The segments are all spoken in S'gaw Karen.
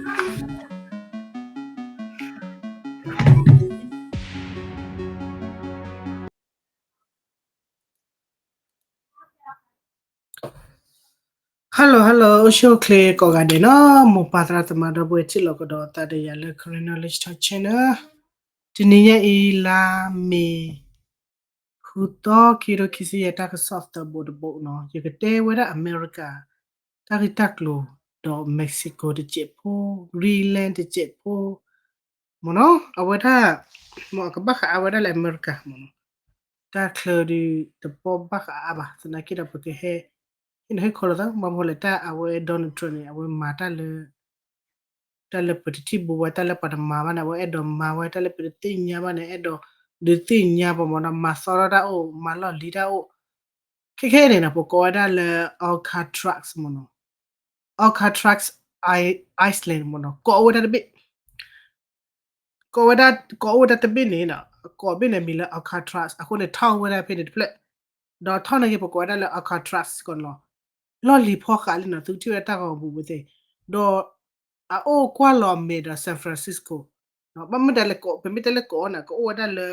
Hello hello အိၣ်ဆူၣ်အိၣ်ချ့ကိးဂၤဒဲးနီၤ, မိၢ်ပၢ်သရၣ်သမါဒီပုၢ်ဝဲၢ်ထံၣ်လိာ်ကဒီးသးဒီးယၤလၢ Karen Knowledge Talk Channel. တနံၤညါအံၤ လါမ့ၤ ဃုသီ ခံကထိခံဆံယဲၢ် တၢ်ကစီၣ်သၢဘိတဘိနီၤ, ယကတဲဝဲဒၣ်အမဲရကၤ တၢ်ဂ့ၢ်တၢ်ကျိၤ ဒီး Mexico တစဲးဖိ, Greenland တစဲးဖိ မ့ၢ်နီၤ, အဝဲဒၣ် မ့ၢ်အကဘၣ်ဃးအါဝဲဒၣ်လၢအမဲရကၤမ့ၢ်နီၤ, တၢ်ချၢဒုးတပီၢ်ဘၣ်ဃးအါဘၣ်, သနာ်က့ဒီးပကဟဲ ဟ့ၣ်နီၤဟ့ၣ်ခီလိာ်သး ဘၣ်မနုၤလဲၣ် တၢ်အဝဲ Donald Trump န့ၣ် အဝဲမၤတၢ်လၢ တၢ်လၢပတထံၣ်ဘိဝဲ တၢ်လၢပှၤတမၤဘၣ်န့ၣ် အဝဲအဲၣ်ဒိးမၤဝဲ, တၢ်လၢပတသ့ၣ်ညါဘၣ်န့ၣ် အဲၣ်ဒိးဒုးသ့ၣ်ညါပှၤမ့ၢ်နီၤ, မၤသီထီၣ်တၢ်အိၣ် မၤလီၢ်လံၤတၢ်အိၣ်, ခဲခဲအံၤန့ၣ်နီၤ ပကိးဝဲဒၣ်လၢ Alcatraz မ့ၢ်နီၤ, Alcatraz Island မ့ၢ်နီၤ, ကိးဝဲဒၣ်တဘ့ၣ် ကိးဝဲဒၣ် ကိးအိၣ်ဝဲဒၣ်တဘ့ၣ်န့ၣ်နီၤ, ကိးဘ့ၣ်န့ၣ်မံၤလၢ Alcatraz အဃိန့ၣ် ထီၣ်ဝဲဒၣ်ဖဲန့ၣ်တဖျၢၣ်, ဒီးထီၣ်နာ်က့ ပကိးဝဲဒၣ်လၢ Alcatraz စ့ၢ်ကီးန့ၣ်လီၤ. လီၢ်လံၤဖီဃးလံနီၤ, သုထံၣ်ဝဲဒၣ်တၢ်ဂီၤပူၤဝဲသ့ၣ်, ဒီးအအိၣ်ကွၢ်လီၤမဲာ်ဒီး San Francisco, ဘၣ်မနုၤလဲၣ် ပမ့ၢ်တဲလၢကိးန့ၣ် ကအိၣ်ဝဲဒၣ်လၢ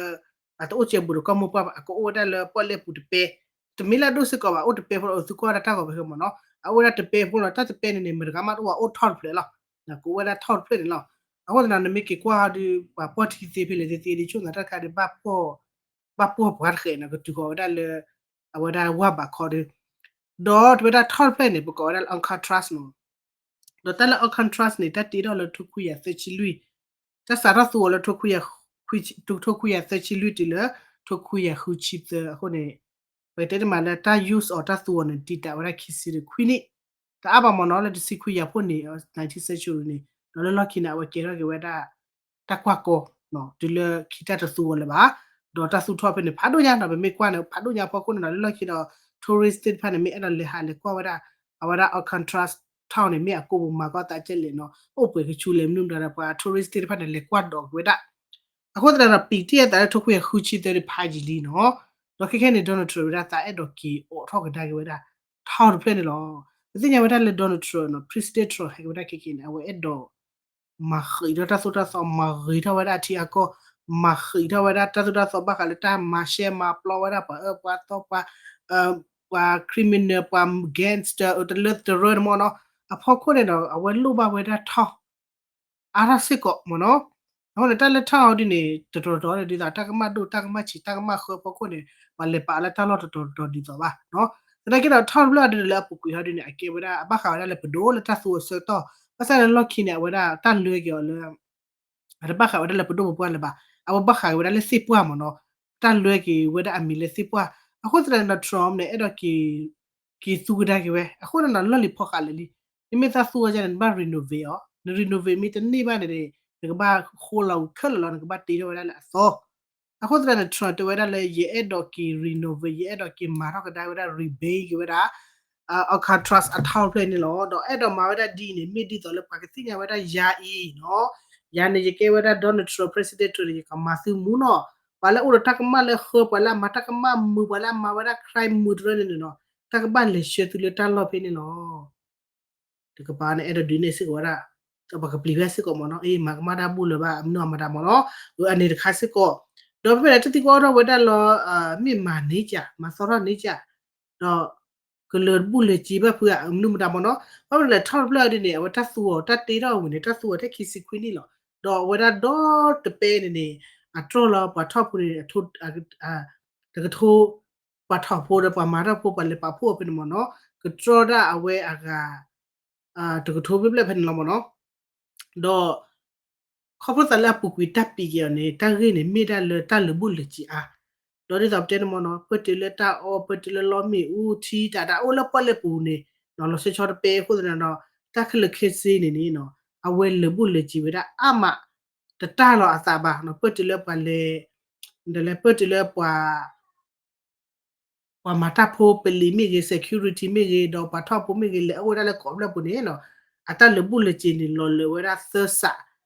အတအိၣ်စဲဘူးဒီးကီၢ်မိၢ်ပှၢ်ဘၣ်, အကအိၣ်ဝဲဒၣ်လၢပီၣ်လဲၣ်ပူၤတပဲ, တမ့ၢ်လၢအဒိၣ်စ့ၢ်ကီးဘၣ်, အိၣ်တပဲဖိလီၤ, သုကွၢ်ဝဲဒၣ်တၢ်ဂီၤပူၤမ့ၢ်နီၤ, အအိၣ်ဝဲဒၣ်တပဲဖိလီၤ, တၢ်တပဲန့ၣ်န့ၣ် မတဂၤမးတအိၣ်ဘၣ် အိၣ်ထီၣ်တဖျၢၣ်လီၤ, ကိးဝဲဒၣ်ထီၣ်တဖျၢၣ်န့ၣ်လီၤ. အဃိသတးဒီး နမ့ၢ်က့ၤကွၢ်ဟီဒီး ပှၤပီၢ်ထံသ့ဖဲလဲၣ်သ့သ့ဒ်ဆိၣ်သးတၢ်တခါဒီး ဘၣ်ပှီၢ်ပှၤတဃဲးနီၤ, ကတုၤဃီၤဝဲဒၣ်လၢ အဝဲဒၣ်ဝၢ်ဘးခီဒီး, ဒီးတဝဲဒၣ်ထီၣ်တဖျၢၣ်န့ၣ် ပကိးဝဲဒၣ်လၢ Alcatraz နီၤ, ဒီးတၢ်လၢ Alcatraz န့ၣ် တၢ်တ့ထီၣ်လၢထိခွံကယၤသၢဆံလွံၢ်, တၢ်စးထီၣ်သူအီၤလၢ ထိခွံကယၤသၢဆံလွံၢ်တုၤလၢ ထိခွံကယၤဃုဆံသၢအဃိန့ၣ်, ပကတဲတမံၤလၢတၢ် use အီၤ တၢ်သူအီၤန့ၣ် တံာ်တာ်ဝဲဒၣ်ခံဆံဒီးခွံနံၣ်, တအါဘၣ်မ့ၢ်နီၤ, လၢတဆံခွံကယၤဖှိၣ်န့ၣ် nineteen century န့ၣ်, ဒီးလၢလီၢ်ခံန့ၣ် အဝဲကဲထီၣ်က့ၤဝဲဒၣ် တၢ်ကွၢ်ကီ တုၤလၢခံတၢ်တသူအီၤလၢၤဘၣ်, ဒီးတၢ်သူထီၣ်ဖဲန့ၣ် ဖးဒိၣ်ညါနီၤ, ပမ့ၢ်ကွၢ်န့ၣ် ဖးဒိၣ်ညါအဖီခိၣ်န့ၣ်နီၤ, လၢလီၢ်ခံဒီး tourist သ့ၣ်တဖၣ်န့ၣ် မ့ၢ်အဲၣ်ဒိးလဲၤဟးလဲၤကွၢ်ဝဲဒၣ် အဝဲဒၣ် Alcatraz town န့ၣ် မ့ၢ်အကိးပူၤမၤကီၢ်သးကဲလဲၣ်နီၤ, အိၣ်ပှဲၤကဆူလဲၣ် မနုၤမတၤဒီး ပှၤ tourist သ့ၣ်တဖၣ်န့ၣ် လဲၤကွၢ်ဒိးက့ၤဝဲဒၣ်, အဃိသတးဒီး ပံာ်တံၢ်အသးလၢထိခွံကယၤဃုဆံသၢဖးယံာ်လံနီၤ, ဒီးခဲခဲန့ၣ် Donald Trump ဝဲဒၣ်သးအဲၣ်ဒိးက့ၤအိးထီၣ်ကဒါက့ၤဝဲဒၣ် ထီၣ်တဖျၢၣ်န့ၣ်လီၤ. ပသ့ၣ်ညါဝဲဒၣ်လၢ Donald Trump နီၤ, President Trump ဟဲက့ၤဝဲဒၣ်ခဲခဲန့ၣ် အဝဲအဲၣ်ဒိး မၤဃံးထီၣ်တၢ်သိၣ်တၢ်သီ, မၤဂ့ၤထီၣ်ဝဲဒၣ်အထံအကီၢ်, မၤဃံးထီၣ်ဝဲဒၣ်တၢ်သိၣ်တၢ်သီ ဘၣ်ဃးလၢတၢ်မၤရှဲမၤပျီဝဲဒၣ်ပှၤအၢပှၤသီ ပှၤ ပှၤ criminal ပှၤ gangster တလၢတရၢန့ၣ်မ့ၢ်နီၤ, အဖီခိၣ်န့ၣ်ဒီး အဝဲလိၣ်ဘၣ်ဝဲဒၣ်ထီၣ် အါထီၣ်စ့ၢ်ကီးမ့ၢ်နီၤ. အဃိန့ၣ် တၢ်လၢထီၣ်အီၤဒ်န့ၣ် တတီၤတတီၤန့ၣ် ဒ်သိးတၢ်ကမၣ်ဒိၣ်တၢ်ကမၣ်ဆံးတၢ်ကမၣ်ဃၢအဖီခိၣ်န့ၣ် ပှၤလဲၤပာ်လၢတၢ်လီၢ်တတီၤတတီၤဒ်သိးဘၣ်နီၤ. သနာ်က့ဒီး ထီၣ်တဖျၢၣ်အီၤဒ်န့ၣ်လၢအပူၤကွံာ်ဟီဒ်န့ၣ် အကဲဝဲဒၣ် အဘၣ်ဃးဝဲဒၣ်လၢပဒိၣ်လၢတၢ်သူအီၤဆၢကတီၢ်, ဘၣ်ဆၣ်လၢလီၢ်ခံန့ၣ် အဝဲဒၣ်တၢ်လွဲက့ၤအီၤလၢ အတဘၣ်ဃးဝဲဒၣ်လၢပဒိၣ်ပပှၢ်လၢၤဘၣ်. အဝဲဘၣ်ဃးက့ၤဝဲဒၣ်လၢသ့ၣ်ပှၢ်မ့ၢ်နီၤ, တၢ်လွဲက့ၤဝဲဒၣ်အမံၤလၢသ့ၣ်ပှၢ်. အဃိသတးန့ၣ်ဒီး Trump န့ၣ် အဲၣ်ဒိးက့ၤ က့ၤသူကဒါက့ၤဝဲ. အဃိသတးန့ၣ်ဒီး လီၢ်လံၤဖီဃးလၢာ်လံ. နမ့ၢ်သးသူဝဲဒၣ်န့ၣ် နဘၣ် renovate အီၤ, န renovate မ့ၢ်တန့ၢ်ဘၣ်န့ၣ် နကဘၣ်ဃိလီၤဝံၤခဲလၢာ်လီၤ, နကဘၣ်တ့ထီၣ်ဝဲဒၣ်လၢအသီ အဃိသတးန့ၣ် Trump တဲဝဲဒၣ်လၢ ယအဲၣ်ဒိးက့ၤ renovate, ယအဲၣ်ဒိးက့ၤမၤထီၣ်ကဒါဝဲဒၣ် repaint က့ၤဝဲဒၣ် Alcatraz အထီၣ်ဖျၢၣ်န့ၣ်လီၤ. ဒီးအဲၣ်ဒိးမၤဝဲဒၣ်ဒ်အံၤန့ၣ် မ့ၢ်ဒ်သိးလၢပှၤကသ့ၣ်ညါဝဲဒၣ်ယၤအံၤနီၤ, ယၤန့ၣ် ယကဲဝဲဒၣ် Donald Trump president န့ၣ် ယကမၤသုမုာ်နီၤ. ပှၤလၢအိၣ်ဒီးတၢ်ကမၣ်လၢဃၢ, ပှၤလၢအမၤတၢ်ကမၣ်မုာ်, ပှၤလၢအမၤဝဲဒၣ် crime မုာ်တရၢန့ၣ်န့ၣ်နီၤ, တၢ်ကဘၣ်လဲၤဆှၢသုလၢတၢ်လီၢ်ဖဲန့ၣ်လီၤ. တကပၤန့ၣ် အဲၣ်ဒိးဒုးနဲၣ်စ့ၢ်ကီးဝဲဒၣ် ပှၤကပျံၤဝဲစ့ၢ်ကီးမ့ၢ်နီၤ, အ့ မၤကမၣ်တၢ်ဘူၣ်လၢၤဘၣ် အမနုၤအမတၤမ့ၢ်နီၤ, အန့ၣ်တခါစ့ၢ်ကီး. ဒီးဖဲဖဲန့ၣ် တၢ်သံကွၢ်အိၣ်ထီၣ်ဝဲဒၣ်လီၤ, မ့ၢ်မၤန့ၢ်ကၢ်, မၤသီထီၣ်န့ၢ်ကၢ်, ဒီး ကလၢၤတဘူၣ်လၢၤစ့ဘၣ်ဖုဧါ, မနုၤမတၤမ့ၢ်နီၤ. ဘၣ်မနုၤလဲၣ် ထီၣ်တဖျၢၣ်အီၤဒ်န့ၣ် အဝဲတၢ်သူအီၤ တၢ်တ့ထီၣ်အဝံၤန့ၣ် တၢ်သူအီၤထဲခံဆံခွံနံၣ်လီၤ. ဒီးအဝဲဒၣ်ဒီတပဲန့ၣ်န့ၣ် အတြီၢ်လီၤပှၤထီၣ်ဖိန့ၣ် တကထိ ပှၤထီၣ်ဖိဒီးပှၤမၤထီၣ်ဖိ ပှၤလဲၤပာ်ဖှိၣ်အီၤဖဲန့ၣ်မ့ၢ်နီၤ, ကတြီၢ်ဒၣ်အဝဲအဂၤ တကထိဘျဲၣ်ဘျဲၣ်ဖဲန့ၣ်လီၤမ့ၢ်နီၤ. ဒီး ခီဖျိသးလၢအပူၤကွံာ်တၢ်ပံးက့ၤအီၤန့ၣ် တၢ်ဂ့ၢ်န့ၣ်မ့ၢ်ဒၣ်လၢတၢ်လၢာ်ဘူၣ်လၢာ်စ့အါ, ဒီးဒ်သိးပတဲန့ၣ်မ့ၢ်နီၤ ပၢၢ်တုၤလၢတၢ်အီၣ် ပၢၢ်တုၤလၢလီမ့ၣ်အူထံ တၢ်တၢ်အိၣ်လၢပီၣ်လဲၣ်ပူၤန့ၣ် လီၤဆီဆီတပဲအဃိသတးဒီး တၢ်ခဲလၢာ်ခဲဆ့န့ၣ်န့ၣ် အဝဲလၢာ်ဘူၣ်လၢာ်စ့ဝဲဒၣ်အါမး တတၢ်လီၤအသးဘၣ်နီၤ, ပၢၢ်တုၤလၢပှၤလဲၤ ဒီးလဲၤပၢၢ်တုၤလၢပှၤ ပှၤမၤတၢ်ဖိပလံၤမ့ၢ်ဂ့ၤ security မ့ၢ်ဂ့ၤ ဒီးပှၤထီၣ်ဖိမ့ၢ်ဂ့ၤ လဲၤအိၣ်ဝဲဒၣ်လၢကီၢ်ဖျၢၣ်ပူၤန့ၣ်နီၤ, အတၢ်လၢာ်ဘူၣ်လၢာ်စ့န့ၣ် လီၤလၢာ်ဝဲဒၣ်သၢစး,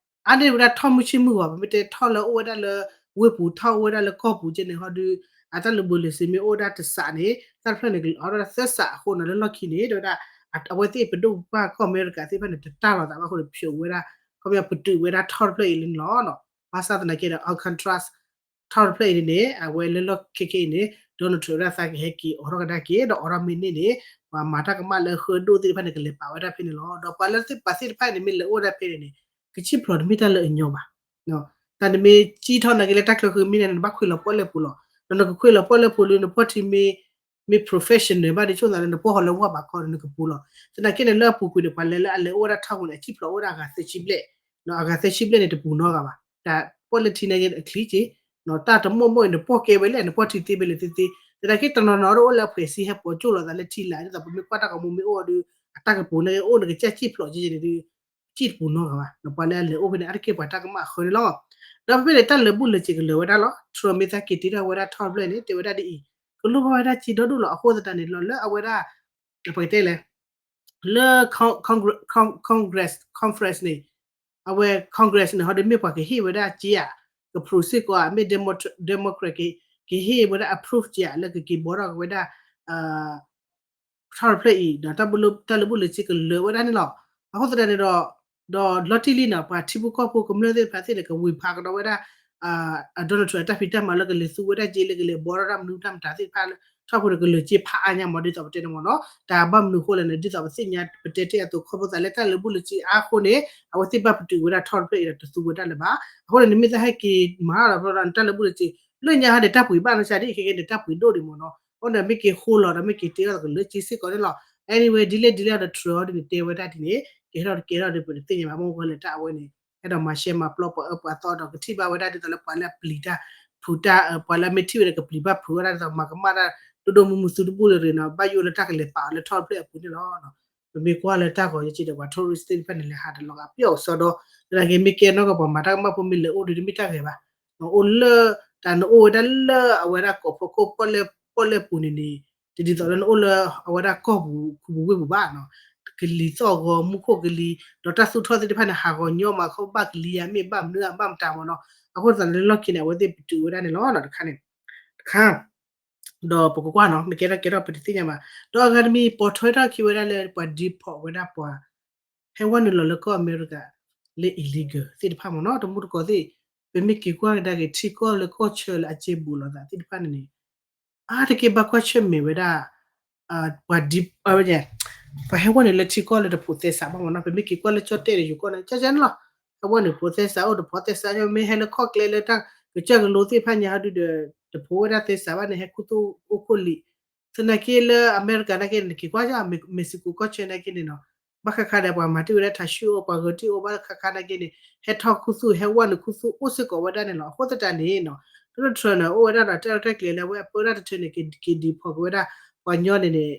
အါန့ၢ်ဝဲဒၣ်ထီၣ်မုၢ်ဆ့ၣ်မုၢ်ဂီၤ ပမ့ၢ်တဲထီၣ်လၢအိၣ်ဝဲဒၣ်လၢ ဝ့ၢ်ပူၤ ထီၣ်အိၣ်ဝဲဒၣ်လၢကီၢ်ပူၤကဲန့ၣ်ဟီဒုး အတၢ်လၢာ်ဘူၣ်လၢာ်စ့မ့ၢ်အိၣ်ဝဲဒၣ်တစးန့ၣ် တၢ်တဖျၢၣ်န့ၣ် ကလီၤထီၣ်ဝဲဒၣ်သၢစးအဃိနီၤ လၢလီၢ်ခံန့ၣ် တဲဝဲဒၣ် အဝဲသ့ၣ်ပဒိၣ်ပပှၢ်ကီၢ်အမဲရကၤသ့ၣ်တဖၣ်န့ၣ် တတၢ်လီၤသးဘၣ်အဃိန့ၣ် ဖျိးဝဲဒၣ် ခီပညီပတုာ်ဝဲဒၣ်ထီၣ်တဖျၢၣ်အံၤလံန့ၣ်လီၤ. ဘၣ်ဆၣ်သနာ်က့ဒီး Alcatraz ထီၣ်တဖျၢၣ်အံၤန့ၣ်န့ၣ် အဝဲလၢလီၢ်ခံခဲအံၤန့ၣ် Donald Trump ဝဲဒၣ်သးကဟဲက့ၤအိးထီၣ်ကဒါက့ၤ ဒီးအိးထီၣ်မ့ၢ်န့ၢ်န့ၣ် ပှၤမၤတၢ်ကမၣ်လၢဃၢဒိၣ်သ့ၣ်တဖၣ်န့ၣ် ကလဲၤပာ်ဝဲဒၣ်ဖဲန့ၣ်လီၤ. ဒီးပှၤလၢသ့ၣ်ပာ်သ့ၣ်တဖၣ်န့ၣ် မ့ၢ်လဲၤအိၣ်ဝဲဒၣ်ဖဲန့ၣ်န့ၣ် ကစံၣ်ဖျိးတမ့ၢ်တၢ်လၢအညီဘၣ်. တၢ်နမ့ၢ်စံၣ်ထီၣ်နာ်က့လၢတၢ်ချၢဃုမ့ၢ်န့ၣ် နဘၣ်ခွံလီၤပီၣ်လဲၣ်ပူၤလီၤ. ဒီးနကခွံလီၤပီၣ်လဲၣ်ပူၤလၢနပီၢ်ထံမ့ၢ် မ့ၢ် professional ဘၣ်ဒီး ဆိၣ်သးလၢနပီၢ်ဟီလၢဝၢ်ဘးခီဒီး နကပူၤလီၤ. သနာ်က့န့ၣ် လၢအပူၤကွံာ်န့ၣ် ပှၤလဲၤလၢအလဲၤအိၣ်ဝဲဒၣ်ထီၣ်ပူၤန့ၣ် အစံၣ်ဖျိးအိၣ်ဝဲဒၣ်အဂၤသၢဆံဘျဲၣ်, အဂၤသၢဆံဘျဲၣ်န့ၣ် တပူၤနီတဂၤဘၣ်. တၢ်ပီၣ်လဲၣ်ထံနာ်က့အချံက့ၤ, တၢ်တမိၢ်မိၢ်အံၤ နပီၢ်ကဲဝဲလဲၣ် နပီၢ်ထံသ့ဝဲလဲၣ်သ့သ့, သနာ်က့တနီၤနီၤအိၣ်လၢအဖှဲးစံဟဲပိာ်ကၠိၣ်လိာ်သးလၢထံလာ် ဒ်သိးပမ့ၢ်ကွၢ်တၢ်ဂီၤမူမ့ၢ်အိၣ်ဒီး အတၢ်ကပူၤနာ်က့အိၣ်န့ၣ် ကစၢ်စံၣ်ဖျိးက့ၤန့ၣ်ဒီး စံၣ်တပူၤနီတဂၤဘၣ်. ပှၤလၢအလဲၤအိၣ်ဖဲန့ၣ် အါတက့ၢ်ပှၤတၢ်ကမၣ်အဃၢန့ၣ်လီၤ. ဒီးဖဲဖဲန့ၣ် တၢ်လၢာ်ဘူၣ်လၢာ်စ့ၤကလၢၤဝဲဒၣ်လီၤ. Trump မ့ၢ်သးက့ၤတ့ထီၣ်ဝဲဒၣ်ထီၣ်တဖျၢၣ်န့ၣ် တဲဝဲဒၣ်ဒ်အံၤ, ကလိၣ်ဘၣ်ဝဲဒၣ်စ့ဒီဒိၣ်လီၤ. အဃိသတးန့ၣ်လီၤ လၢအဝဲဒၣ် ပကတဲလဲၣ် လၢ Congress Conference န့ၣ် အဝဲ Congress န့ၣ် ဟီဒီးမ့ၢ်ပှၤကဟ့ၣ်ဝဲဒၣ်စ့ဧါ, က approve စ့ၢ်ကီးဧါ, မ့ၢ် Democrat ကဟ့ၣ်ဝဲဒၣ် approve စ့ဧါ လၢကက့ၤဘှီထီၣ်က့ၤဝဲဒၣ် ထီၣ်တဖျၢၣ်အံၤ ဒီးတၢ်လၢာ်ဘူၣ်လၢာ်စ့ၤကလၢၤဝဲဒၣ်န့ၣ်လီၤ. အဃိသတးန့ၣ်ဒီး ဒီးလီၤတံၢ်လံန့ၣ် ပှၤထံဖိကီၢ်ဖိကမျၢၢ်သ့ၣ်တဖၣ်သ့ၣ်န့ၣ် ကဝံၤဖးကဒီးဝဲဒၣ် Donald Trump အတၢ်ဖံးတၢ်မၤလၢကလဲၤသူဝဲဒၣ်စ့လၢကလဲၤဘှီထီၣ်တၢ်မနုၤတၢ်မတၤသ့ၣ်တဖၣ်လၢ ထီၣ်ဖိန့ၣ် ကလၢာ်စ့ဖးအါညါမး ဒ်သိးပတဲန့ၣ်မ့ၢ်နီၤ. တၢ်ဘၣ်မနုၤအဃိလဲၣ်န့ၣ် ဒ်သိးပသ့ၣ်ညါပတဲတ့ၢ်အသိး ခီဖျိသးလၢတၢ်လၢာ်ဘူၣ်လၢာ်စ့ၤအါအဃိန့ၣ် အဝဲသ့ၣ်ဘၣ်ပတုာ်ဝဲဒၣ်ထီၣ်တဖျၢၣ်အံၤဒီးတသူဝဲဒၣ်လၢၤဘၣ်. အဃိန့ၣ် နမ့ၢ်သးဟဲက့ၤမၤထီၣ်ဒီး တၢ်လၢာ်ဘူၣ်လၢာ်စ့ၤ လၢညါဟီန့ၣ် တၢ်ပှ့ၤဘၣ်နီၢ်ဆါဒ်အံၤ ခဲကဲန့ၣ် တၢ်ပှ့ၤဒိၣ်ဒံးမ့ၢ်နီၤ. အဃိန့ၣ် မ့ၢ်က့ၤဃိလီၤဒီး မ့ၢ်က့ၤတ့ထီၣ်သးကလၢာ်စ့ၤစ့ၢ်ကီးန့ၣ်လီၤ. Anyway ဒ်လဲၣ်ဒ်လဲၣ်ဒီး Trump ဒ်န့ၣ် တဲဝဲဒၣ်ဒ်န့ၣ် ကဲထီၣ်တကဲထီၣ်ဒီး ပတသ့ၣ်ညါဘၣ် မ့ၢ်ဝဲလၢတၢ်အဝဲန့ၣ် အဲၣ်ဒိးမၤရှဲမၤပျီပှၤအၢပှၤသီဒီး ကထံၣ်ဘၣ်ဝဲဒၣ်ဒ်သိးလၢပှၤလၢအပျံၤတၢ်ဖုးတၢ် ပှၤလၢအမ့ၢ်ထံၣ်ဝဲဒီးကပျံၤဘၣ်ဖုးဝဲဒၣ်ဒ်သိး မၤကမၣ်တၢ်ဒိၣ်ဒိၣ်မုၢ်မုၢ်သုတဘူၣ်လၢၤရ့ၤနီၤ ဘၣ်ယိၣ်လၢတၢ်ကလဲၤပာ်အီၤလၢထီၣ်တဖျၢၣ်အပူၤန့ၣ်လီၤ. ပမ့ၢ်ကွၢ်လၢတၢ်ဂီၤယဲၢ်က့ဒီး ပှၤ tourist သ့ၣ်တဖၣ်န့ၣ် လဲၤဟးတလီၤဂာ်ပျီၢ်ကစီဒီး သနာ်က့မ့ၢ်ကဲနီၢ်ကီၢ်ပှၤမၤတၢ်ကမၣ်ဖိမ့ၢ်လဲၤအိၣ်ဒီးတမ့ၢ်တၢ်ဂ့ၤဘၣ်. အိၣ်လၢ တၢ်နအိၣ်ဝဲဒၣ်လၢအဝဲဒၣ်ကီၢ်ဖီခိၣ်ပီၣ်လဲၣ်ပူၤန့ၣ်န့ၣ် တဒ်သိးလၢနအိၣ်လၢအဝဲဒၣ်ကီၢ်ပူၤခူပူၤဝ့ၢ်ပူၤဘၣ်နီၤ. ကလံၤသီၣ်ဂီၤမူခိၣ်ကလံၤ ဒီးတၢ်သူၣ်ထီၣ်သ့ၣ်တဖၣ်န့ၣ် ဟးဂီၤညီမးခီဘၣ်ကလံၤယၤမ့ၢ်ဘၣ်မနုၤအဘၣ်မတၤမ့ၢ်နီၤ. အဃိသတးလၢလီၢ်ခံန့ၣ် အဝဲသ့ၣ်ပတုာ်ဝဲဒၣ်န့ၣ်လီၤ. တခါန့ၣ် တခါ ဒီးပကကွၢ်နီၤ မ့ၢ်ကဲထီၣ်ကဲထီၣ်ပတသ့ၣ်ညါဘၣ်. ဒီးအဂၤတမံၤ ပိာ်ထွဲထီၣ်ခံဝဲဒၣ်လၢပှၤ deport ဝဲဒၣ်ပှၤ ဟဲဝဲနုာ်လီၤလၢကီၢ်အမဲရကၤ လၢ illegal သ့ၣ်တဖၣ်မ့ၢ်နီၤ. တမူတကိးသ့ၣ် ပမ့ၢ်က့ၤကွၢ်ကဒါက့ၤ ထံကီၢ်လၢကီၢ်ဆၢလၢအစ့ဘူးလိာ်သးသ့ၣ်တဖၣ်န့ၣ်န့ၣ် အါတက့ၢ်ဘၣ်ကွၢ်ဆၢၣ်မဲာ်ဝဲဒၣ် ပှၤ ပှၤဟဲဝဲနုာ်လၢထံကီၢ်လၢတဖိးသဲစးဘၣ်မ့ၢ်နီၤ. ပမ့ၢ်က့ၤကွၢ်လၢကၠီၣ်တဲၣ်ဒီးယိၤကီၢ်န့ၣ် ကၠီၣ်ကၠီၣ်န့ၣ်လီၤ. ဟဲဝဲနုာ်ဖိးသဲစးအိၣ် တဖိးသဲစး မ့ၢ်ဟဲလၢခီၣ်ကျဲလၢတၢ်ကစၢၢ်ကလိသ့ၣ်တဖၣ်ညါဟီဒုဒီး တဖိးဝဲဒၣ်သဲစးဘၣ်န့ၣ် ဟဲခူသူၣ်အိၣ်ခိၣ်လံာ် သနာ်က့လၢအမဲရကၤနာ်က့န့ၣ် နက့ၤကွၢ်ကၠီၣ် Mexico ကီၢ်ဆၢနာ်က့န့ၣ်နီၤ ဘၣ်ဃးခါဒီး ပှၤမၤတ့ၢ်ဝဲဒၣ်ထးဆူၣ်အိၣ် ပှၤဂဲၤတ့ၢ်အိၣ်ဘၣ်ဃးခါနာ်က့န့ၣ် ဟဲထီၣ်ခူသူၣ် ဟဲဝဲနုာ်ခူသူၣ်အိၣ်စ့ၢ်ကီးဝဲဒၣ်န့ၣ်လီၤ. အဃိသတးန့ၣ်နီၤ Donald Trump န့ၣ် အိၣ်ဝဲဒၣ်ဒီးတၢ်ရဲၣ်တၢ်ကျဲၤလၢအဝဲအပၢတၢ်တထၢန့ၣ် က့ၤ deport က့ၤဝဲဒၣ် ပှၤညီန့ၣ်န့ၣ်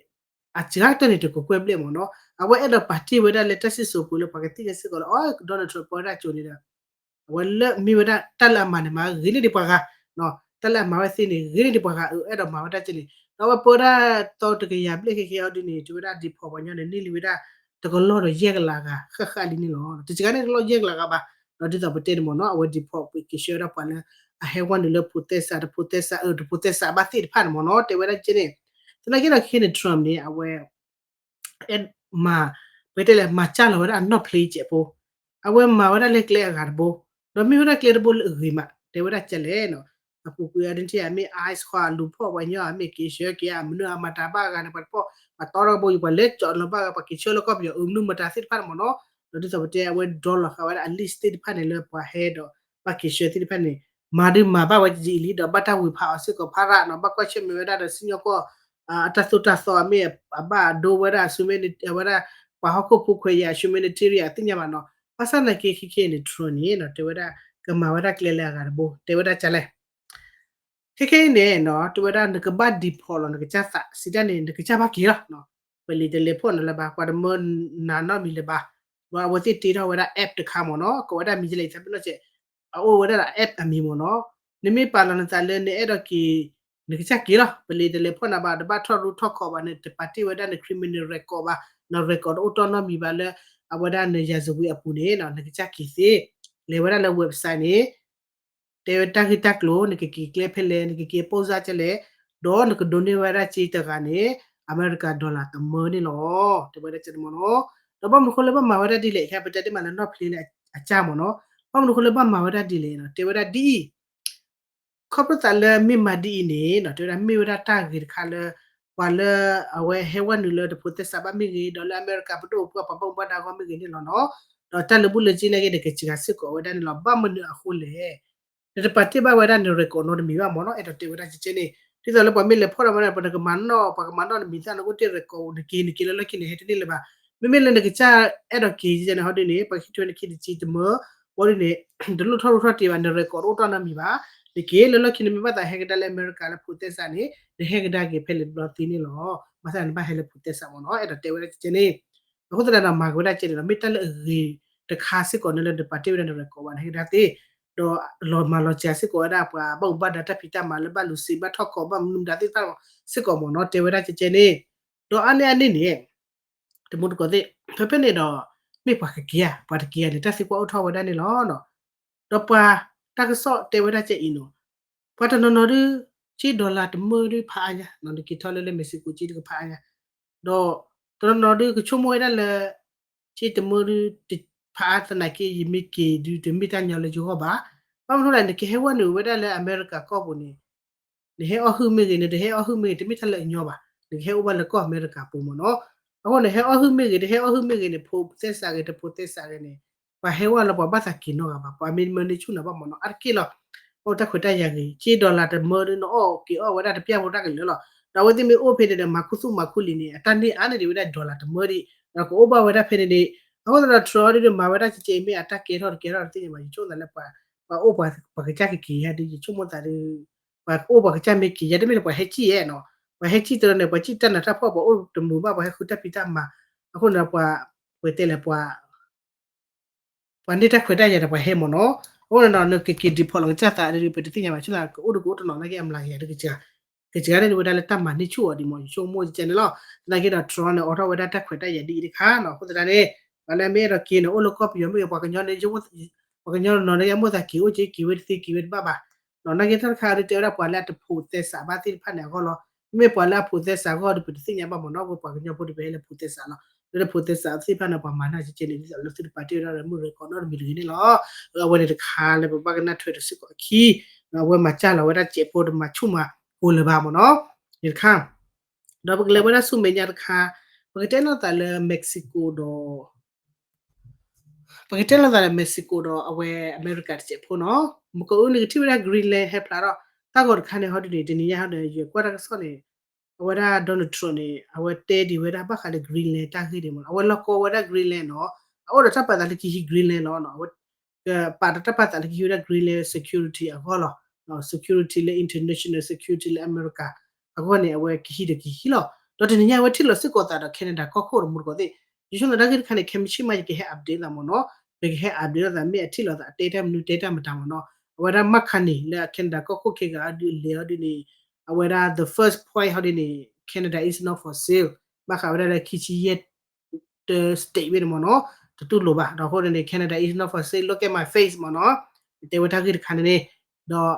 အစှၤတၢၢ်န့ၣ် တကကွဲၢ်ဘျဲၣ်မ့ၢ်နီၤ. အဝဲအဲၣ်ဒိးပာ်တ့ၢ်ဝဲဒၣ်လၢတၢ်စံၣ်စိၤပူၤလၢပှၤကသ့ၣ်ညါစ့ၢ်ကီးလၢ အီ Donald Trump ပၢဝဲဒၣ်ကၠိန့ၣ်ဒီး အဝဲလၢမ့ၢ်ဝဲဒၣ်တၢ်လၢအမၤန့ၣ် မၤဂ့ၤန့ၢ်ဒံးပှၤဂၤ, တၢ်လၢအမၤဝဲသ့န့ၣ် ဂ့ၤန့ၢ်ဒံးပှၤဂၤ အအဲၣ်ဒိးမၤဝဲဒၣ်ကၠိန့ၣ် ဒီးအဝဲပၢဝဲဒၣ်သီတကယၤဘျဲၣ်ခဲခဲအီၤဒ်န့ၣ် တဲဝဲဒၣ် deport ပှၤညီန့ၣ် န့ၢ်လံဝဲဒၣ် တကလီၢ်ဒီးယဲၢ်ကလးဂၤ ဃၣ်ဃၣ်လံန့ၣ်လီၤ. တကဂၤန့ၣ်တကလီၢ်ယဲၢ်ကလးဂၤဘၣ်, ဒီးဒ်သိးပတဲန့ၣ်မ့ၢ်နီၤ အဝဲ deport က့ၤဆှၢဝဲဒၣ်ပှၤလၢ အဟဲဝဲနုာ်လၢဖိးသဲစး တဖိးသဲစး အၢ တဖိးသဲစးဘၣ်သ့ၣ်တဖၣ်န့ၣ်မ့ၢ်နီၤ တဲဝဲဒၣ်ကၠိန့ၣ်, သနာ်က့ဒီးခဲန့ၣ် Trump န့ၣ် အဝဲ မၤ ပတဲလဲၣ် မၤစၢ်လီၤဝဲဒၣ်အနီၢ်ဖျ့ကဲးဖိ, အဝဲမၤဝဲဒၣ်လၢကျဲအဂၤတဘိ, ဒီးမ့ၢ်ဝဲဒၣ်ကျဲတဘိလၢအဂ့ၤမး တဲဝဲဒၣ်ကၠိလဲၣ်နီၤ, အပူၤကွံာ်အဒ်ထံၣ်အမ့ၢ် ice ဃီအလူၤဖီၣ်ပှၤညီ အမ့ၢ်က့ၤဆှၢက့ၤ အမနုၤအမၤတၢ်ဘၣ်ဂၤန့ၣ် ပှၤတဖီၣ် ပှၤတီထီၣ်ကဘိယူၤ ပှၤလဲၤကၠီလီၤဘၣ်ဂၤ ပှၤက့ၤဆှၢလၢကီၢ်ပယီၤ အမနုၤမတၤသ့ၣ်တဖၣ်န့ၣ်မ့ၢ်နီၤ, ဒီးဒ်သိးပတဲအဝဲဒိလီၤဃာ်ဝဲဒၣ် အ list သ့ၣ်တဖၣ်န့ၣ်လၢပှၤဟဲဒီး ဘၣ်က့ၤဆှၢသ့ၣ်တဖၣ်န့ၣ် မၤဒုးမၤဘၣ်ဝဲတယံာ်လံ ဒီးဘၣ်တၢ်ဝံၤဖးအီၤစ့ၢ်ကီးဖးရၣ်နီၤ, ဘၣ်ကွၢ်ဆၢၣ်မဲာ်ဝဲဒၣ်ဒီးစံၣ်ညီၣ်ကွီၢ် အတၢ်သိၣ်တၢ်သီ အမ့ၢ်အဘၣ်အဒိဝဲဒၣ် humanitarian အဝဲဒၣ် ပှၤဟီၣ်ခိၣ်ဖိခွဲးယာ် humanitarian အသ့ၣ်ညါဘၣ်နီၤ, ဘၣ်ဆၣ်သနာ်က့ခဲခဲအံၤန့ၣ် Trump န့ၣ် တဲဝဲဒၣ် ကမၤဝဲဒၣ်ကျဲလၢအဂၤတဘိ တဲဝဲဒၣ်ကၠိလဲၣ် ခဲခဲအံၤန့ၣ်နီၤ တဲဝဲဒၣ်နကဘၣ် deport လီၤ နကစၢ်သး စံးတၢ်န့ၣ် နကစၢ်ဘၣ်က့ၤလီၤ, ပလံၤတလဲၤဖီၣ်နၤလၢၤဘၣ် ပှၤတမၢနၤနီတမံၤလၢၤဘၣ်, ဒီးအဝဲသ့ၣ်တ့ထီၣ်ဝဲဒၣ် app တခါမ့ၢ်နီၤ ကိးဝဲဒၣ်မံၤကလဲၣ် သးပ့ၤနီၣ်စဲး အအိၣ်ဝဲဒၣ်ဒီး app အမံၤမ့ၢ်နီၤ, နမ့ၢ်ပာ်လီၤနသးလၢနအဲၣ်ဒိးက့ၤ နကစၢ်က့ၤလီၤ ပလံၤတလဲၤဖီၣ်နၤဘၣ် တဘၣ်ထီၣ်ရူထီၣ်ခီၣ်ဘၣ်န့ၣ် တပာ်တ့ၢ်ဝဲဒၣ်န criminal record ဘၣ်, န record တအိၣ်တီၢ်နီတမံၤဘၣ်လၢ အဝဲဒၣ်န ရာဇဝင် အပူၤန့ၣ် နကစၢ်က့ၤသ့, လဲၤဝဲဒၣ်လၢ website န့ၣ် တဲဝဲတၢ်ဂ့ၢ်တၢ်ကျိၤ နကက့ၤကျဲဖဲလဲၣ် နကက့ၤ post ကၠိလဲၣ်, ဒီးနကဒိးန့ၢ်ဝဲဒၣ်စ့တဂၤန့ၣ် အမဲရကၤ dollar တမၢန့ၣ်လီၤ. တဲဝဲဒၣ်ကဲန့ၣ်မ့ၢ်နီၤ. ဒီးဘၣ်မနုၤဃိလၢဘၣ်မၤဝဲဒၣ်ဒ်လဲၣ် ခဲပတဲတ့ၢ်မးလၢနီၢ်ဖျ့လၢအကၢ်မ့ၢ်နီၤ. ဘၣ်မနုၤဃိလၢဘၣ်မၤဝဲဒၣ်ဒ်လဲၣ်နီၤ တဲဝဲဒၣ်ဒ်အံၤ ခီဖျိသးလၢမ့ၢ်မၤဒ်အံၤန့ၣ်နီၤ တဲဝဲဒၣ်မ့ၢ်ဝဲဒၣ်တၢ်ဂ့ၤတခါလၢ ပှၤလၢအဝဲဟဲဝဲနုာ်လၢတဖိးသဲစးဘၣ်မ့ၢ်ဂ့ၤ ဒီးလၢအမဲရကၤပဒိၣ်ပပှၢ်ပှၤဘၣ်မူဘၣ်ဒါအဂီၢ်မ့ၢ်ဂ့ၤန့ၣ်လီၤနီၤ. ဒီးတၢ်လၢဘူၣ်လၢက့န့ၣ်က့ၤ နကစှၤစ့ၢ်ကီးဝဲဒၣ်န့ၣ်လီၤ. ဘၣ်မနုၤအဃိလဲၣ် နတပာ်တ့ၢ်ဘၣ်ဝဲဒၣ်န record နီတမံၤဘၣ်မ့ၢ်နီၤ. အဲၣ်ဒိးတဲဝဲဒၣ်ကဲန့ၣ် ဒ်သိးလၢပှၤမ့ၢ်လဲၤဖီၣ်ဒီးမၤန့ၣ် ပှၤကမၤနီၣ် ပှၤကမၤနီၣ်နမံၤသၣ် နအိၣ်တ့ၢ် record နက့ၤနက့ၤလၢလီၢ်ခံန့ၣ် ဟဲတန့ၢ်လၢၤဘၣ်. မ့မ့ၢ်လၢနကစၢ်အဲၣ်ဒိးက့ၤကဲန့ၣ် ဟီဒ်န့ၣ် ပှၤဟံးထွဲနခံတကံတမၢ ဝဲဒ်န့ၣ် တလိၣ်ထီၣ်လိၣ်ထီၣ်တ့ၢ်ဘၣ် န record တအိၣ်တ့ၢ်နီတမံၤဘၣ်. နက့ၤလၢလီၢ်ခံန့ၣ် မ့ၢ်ဘၣ်သးဟဲကဒါလၢအမဲရကၤလၢဖိးသဲစးန့ၣ် နဟဲကဒါက့ၤဖဲလဲၣ်တဘျီသ့န့ၣ်လီၤ. ဘၣ်ဆၣ်နဘၣ်ဟဲလၢဖိးသဲစးမ့ၢ်နီၤ. အဲၣ်ဒိးတဲဝဲဒၣ်ကဲန့ၣ် အဃိသတးဒီးမၤက့ၤဝဲဒၣ်ကဲန့ၣ်ဒီး မ့ၢ်တၢ်လၢအဂ့ၤတခါစ့ၢ်ကီးန့ၣ်လၢနပာ်တ့ၢ်ဝဲဒၣ်န record ဘၣ် နဟဲကဒါသ့ ဒီးလီၤမၤလီၤစှၤစ့ၢ်ကီးဝဲဒၣ်ပှၤဘၣ်မူဘၣ်ဒါတၢ်ဖံးတၢ်မၤလၢဘၣ်လူၤစံးဘၣ်ထီၣ်ကီးဘၣ်မနုၤမတၤသ့ၣ်တဖၣ်စ့ၢ်ကီးမ့ၢ်နီၤ. တဲဝဲဒၣ်ကဲန့ၣ် ဒီးအါန့ၢ်အါန့ၢ်န့ၣ် တမူတကိးသ့ၣ် ဖဲဖဲန့ၣ်ဒီး မ့ၢ်ပှၤကက့ၤဧါ ပှၤတက့ၤဧါန့ၣ် တၢ်သံကွၢ်အိၣ်ထီၣ်ဝဲဒၣ်န့ၣ်လီၤ. ဒီးပှၤတၢ်ကစီၣ်တဲဝဲဒၣ်ကဲအံၤနီၤ ပှၤတနီၤနီၤဒုး က့ dollar တမၢဒုးဖးအါညါ နက့ၤထီၣ်လၢလၢ Mexico က့ဒုးကဖးအါညါ ဒီးတနီၤနီၤဒုးကဆိကမိၣ်ဝဲဒၣ်လၢ က့တမၢဒုးဖးအါသနာ်က့ ယမ့ၢ်က့ၤဒုးတမ့ၢ်တၢ်ညီလၢယဂီၢ်ဘၣ်. ဘၣ်မနုၤလဲၣ် နကဟဲဝဲနုာ်ဝဲဒၣ်လၢအမဲရကၤကီၢ်ပူၤန့ၣ် နဟဲအီၣ်ဟုၣ်မ့ၢ်ဂ့ၤ နတဟဲအီၣ်ဟုၣ်မ့ၢ်ဂ့ၤ တမ့ၢ်တၢ်လၢအညီဘၣ်. နကဟဲအိၣ်ဘၣ်လၢကီၢ်အမဲရကၤပူၤမ့ၢ်နီၤ. အဃိန့ၣ် ဟဲအီၣ်ဟုၣ်မ့ၢ်ဂ့ၤ တဟဲအီၣ်ဟုၣ်မ့ၢ်ဂ့ၤန့ၣ် ဖိးသဲစးဂ့ၤ တဖိးသဲစးဂ့ၤန့ၣ် ပှၤဟဲဝဲလၢပှၤဘၣ်သးက့ၤနီတဂၤဘၣ် ပှၤမ့ၢ်မၢန့ၢ်ဆူၣ်နၤဘၣ်မ့ၢ်နီၤ အါတက့ၢ်လီၤ. အိၣ်တၢ်ခွဲးတၢ်ယာ်ဂ့ၤ က့ dollar တမၢဒုး နအီၣ်က့ၤအီၣ်ဝဲဒၣ်တပျၢ်ဖိတၢ်ကလုာ်လီၤ. ဒီးအဝဲသ့ၣ်မ့ၢ်အိၣ်ဖဲန့ၣ်ဒီး မၤခူသူၣ်မၤခူလံၤန့ၣ် အတၢ်န့ၢ်အါန့ၢ်ဒံးဝဲဒၣ် dollar တမၢဒံး ဒီးကအိၣ်ဘၣ်ဝဲဒၣ်ဖဲန့ၣ်န့ၣ် အဃိသတးဒီး Trump ဒုးမၤဝဲဒၣ်ကဲကဲအံၤ မ့ၢ်အတၢ်ကဲထီၣ်တကဲထီၣ်တသ့ၣ်ညါဘၣ် ယဆိကမိၣ်သးလၢ ပှၤအိၣ်ပှၤကစၢ်ကက့ၤယါဒုး ယဆိကမိၣ်သးဒုး ပှၤအိၣ်ပှၤကစၢ်မ့ၢ်က့ၤယါ တမ့ၢ်လၢပှၤဟဲကံၣ်ယဲနီၤ ပှၤဟဲကံၣ်တရၢန့ၣ် ပှၤကံၣ်တၢ်နးတၢ်ဖှီၣ် ပှၤအိၣ်တမုာ်ဘၣ် ပှၤဟဲဃုတၢ်ဖံးတၢ်မၤ အဃိန့ၣ်ဒီး ပှၤ ပတဲလဲၣ် ပှၤ ပှၤန့ၢ်တၢ်ခွဲးတၢ်ယာ်ဒီးပှၤဟဲမ့ၢ်နီၤ. အဃိန့ၣ်ဒီး နကက့ၤ deport လီၤကစၢ်သးဒုး ပတသ့ၣ်ညါဘၣ် ဆိသးကအိၣ်ဒုးကအိၣ်တနီၤနာ်က့ အမျးကယၤဒုးကစှၤ ကစှၤန့ၢ်ဒံးဝဲဒၣ်လၢတၢ်မၤန့ၢ်ဆူၣ်အီၤဒံးမ့ၢ် ယဆိကမိၣ်ကဲန့ၣ်လီၤ. သနာ်က့ဒီး Trump န့ၣ် အိးထီၣ်ဝဲဒၣ်တၢ်ခွဲးတၢ်ယာ်ဒ်အံၤတခါနီၤ အဃိသတးန့ၣ် ပှၤလၢမ့ၢ်အဲၣ်ဒိးက့ၤန့ၣ် အိၣ်လၢကီၢ်ပယီၤမ့ၢ်ဂ့ၤ ပှၤကညီန့ၣ် ပှၤကညီနီၤန့ၣ် ယမိၢ်သးက့ၤအိၣ်က့ၤ က့ၤဝဲတသ့ က့ၤဝဲတဘၣ်ဘၣ် နာ်က့တၢ်တခါဒုးတဲဝဲဒၣ်ပှၤလၢအတဖိးသဲစးဘၣ်သ့ၣ်တဖၣ်န့ၣ်အဂီၢ်လီၤ. မ့မ့ၢ်ပှၤလၢအဖိးသဲစးအဂီၢ်ဒီး ပတသ့ၣ်ညါဘၣ်မ့ၢ်နီၤ ပှၤကညီဖိဒီး ပဟဲလၢဖိးသဲစးလီၤ. လၢတဖိးသဲစးသ့ၣ်တဖၣ်န့ၣ် ပှၤမၤန့ၢ်ကဲကဲန့ၣ် ဒ်သိးလၢသုတပာ်တ့ၢ်ဝဲဒၣ်လၢမုၢ်ရ့ၣ်ကီးနီတမံၤတဂ့ၤန့ၣ်လီၤ. အဝဲန့ၣ်တခါလၢပဘၣ်ကနၣ်ထွဲဒီးစ့ၢ်ကီးအခံ အဝဲမၤစၢ်လီၤဝဲဒၣ်စဲးဖိတမၤဆူၣ်မၤကိၤလၢၤဘၣ်မ့ၢ်နီၤ န့ၣ်တခါ ဒီးပကလဲၤဝဲဒၣ်ဆူမဲာ်ညါတခါ ပကတဲလိာ်သးလၢ Mexico ဒီး ပကတဲလိာ်သးလၢ Mexico ဒီးအဝဲအမဲရကၤတစဲးဖိနီၤ မကအိန့ၣ်ကထံၣ်ဝဲဒၣ် Greenland ဟဲဖျါထီၣ် တၢ်ဂီၤတခါန့ၣ် ဟီဒုးန့ၣ် တနံၤညါဟီဒီး ယကွၢ်တၢ်ကစီၣ်န့ၣ် အဝဲဒၣ် Donald Trump န့ၣ် အဝဲတဲဒံးဝဲဒၣ်ဘၣ်ဃးလၢ Greenland တၢ်ဂ့ၢ်န့ၣ်မ့ၢ်နီၤ အဝဲလီၢ်ကီဝဲဒၣ် Greenland နီၤ အအိၣ်ဒီးတၢ်ပာ်သးလၢကဟံး Greenland လီၤ အဝဲ ကပာ်ဒီးတၢ်ပာ်သးလၢကဟံးဝဲဒၣ် Greenland security အဂီၢ်လီၤ security လၢ international security လၢအမဲရကၤ အဂီၢ်န့ၣ် အဝဲကဟံးဒီးကဟံးလီၤ. ဒီးတနံၤညါအဝဲထံၣ်လိာ်စ့ၢ်ကီးသးဒီး Canada ကီၢ်ခိၣ်တမူတကိးသ့ၣ် ယဆိကမိၣ်တၢ်ဂ့ၢ်တခါန့ၣ် ခဲမုၢ်ဆ့ၣ်မး ယကဟဲ update သးမ့ၢ်နီၤ ပကဟဲ update လိာ်သး မ့ၢ်အထံၣ်လိာ်သး အတဲတၢ်မနုၤတဲတၢ်မတၤမ့ၢ်နီၤ အဝဲဒၣ် McCain န့ၣ် လၢအ Canada ကီၢ်ခိၣ်ခဲဂၤအဒုးအလဲၤအီၤဒုးန့ၣ် အဝဲဒၣ် the first point ဟီဒုးန့ၣ် Canada is not for sale ဘၣ်ဃးဝဲဒၣ်လၢခံဆံယဲၢ် တ state ဝဲန့ၣ်မ့ၢ်နီၤ တတူၢ်လိာ်ဘၣ် ဒီးအဃိန့ၣ် Canada is not for sale, look at my face မ့ၢ်နီၤ တဲဝဲတၢ်ဂ့ၢ်တခါန့ၣ်န့ၣ် ဒီး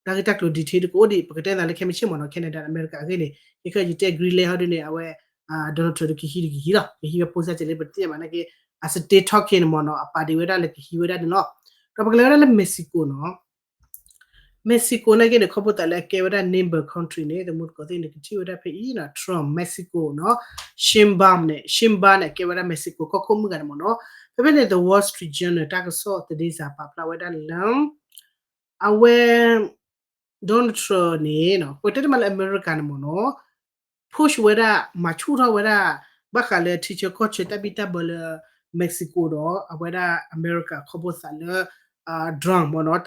တၢ်ဂ့ၢ်တၢ်ကျိၤ detail တကအိၣ်ဒံး ပကတဲသးလၢခဲမုၢ်ဆ့ၣ်မ့ၢ်နီၤ Canada အမဲရကၤအဂ့ၢ်န့ၣ် ခဲခဲယတဲ Greenland ဟီဒုးန့ၣ် အဝဲ Donald Trump ဒုးကဟံးဒုးကဟံးလီၤ ကဟံးဝဲ post ကဲလၢပတသ့ၣ်ညါဘၣ်နာ်က့ အ state talking န့ၣ်မ့ၢ်နီၤ အပာ်ဒံးဝဲဒၣ်လၢကဟံးဝဲဒၣ်န့ၣ်လီၤ ဒီးပကလဲၤဝဲဒၣ်လၢ Mexico နီၤ Mexico နာ်က့န့ၣ် ခီဖျိသးလၢအကဲဝဲဒၣ် neighbor country န့ၣ် တမူတကိးသ့ၣ်န့ၣ် ကထံၣ်ဝဲဒၣ်ဖဲအံၤနီၤ Trump Mexico နီၤ Sheinbaum န့ၣ် Sheinbaum န့ၣ် ကဲဝဲဒၣ် Mexico ကီၢ်ခိၣ်မုၣ်ဂၤန့ၣ်မ့ၢ်နီၤ ဖဲဖဲန့ၣ် The Wall Street Journal တၢ်ကစီၣ်သဒ့စၤပာ်ဖျါဝဲဒၣ်လၢ အဝဲ Donald Trump န့ၣ် ပတဲတမံၤလၢအမဲရကၤန့ၣ်မ့ၢ်နီၤ push ဝဲဒၣ် မၤဆူၣ်ထီၣ်ဝဲဒၣ် ဘၣ်ဃးလၢထံဆၢကီၢ်ဆၢတၢ်ဘံၣ်တၢ်ဘၢလၢ Mexico ဒီး အဝဲဒၣ်အမဲရကၤခီဖျိသးလၢ drug မ့ၢ်နီၤ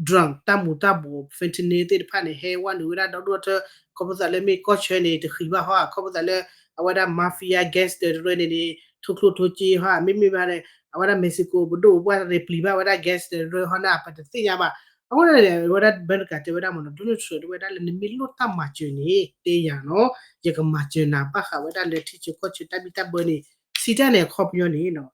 drug တၢ်မူၤတၢ်ဘှီး fentanyl သ့ၣ်တဖၣ်န့ၣ် ဟဲဝဲနုာ်ဝဲဒၣ်ဒီဒူၣ်ထၢ ခီဖျိသးလၢမ့ၢ်ကီၢ်ဆၢန့ၣ် တဃံးဘၣ်ဟီ ခီဖျိသးလၢ အဝဲဒၣ် mafia gangster တရၢန့ၣ်န့ၣ် ထိၣ်ချိထိၣ်က့ဟီ မ့မ့ၢ်ဘၣ်န့ၣ် အဝဲဒၣ် Mexico ပဒိၣ်ပပှၢ်ရ့ၣ်ပျံၤဘၣ်ဝဲဒၣ် gangster တရၢဟီန့ၣ် ပတသ့ၣ်ညါဘၣ် အဃိန့ၣ် အဝဲဒၣ်အမဲရကၤတဲဝဲဒၣ်မ့ၢ်နီၤ Donald Trump တဲဝဲဒၣ်လၢနမ့ၢ်လိၣ်တၢ်မၤစၢၤန့ၣ် တဲယၤနီၤ ယကမၤစၢၤနၤဘၣ်ဃးဝဲဒၣ်လၢထံဆၢကီၢ်ဆၢတၢ်ဘံၣ်တၢ်ဘၢန့ၣ် စံးတၢ်န့ၣ်အခီပညီန့ၣ်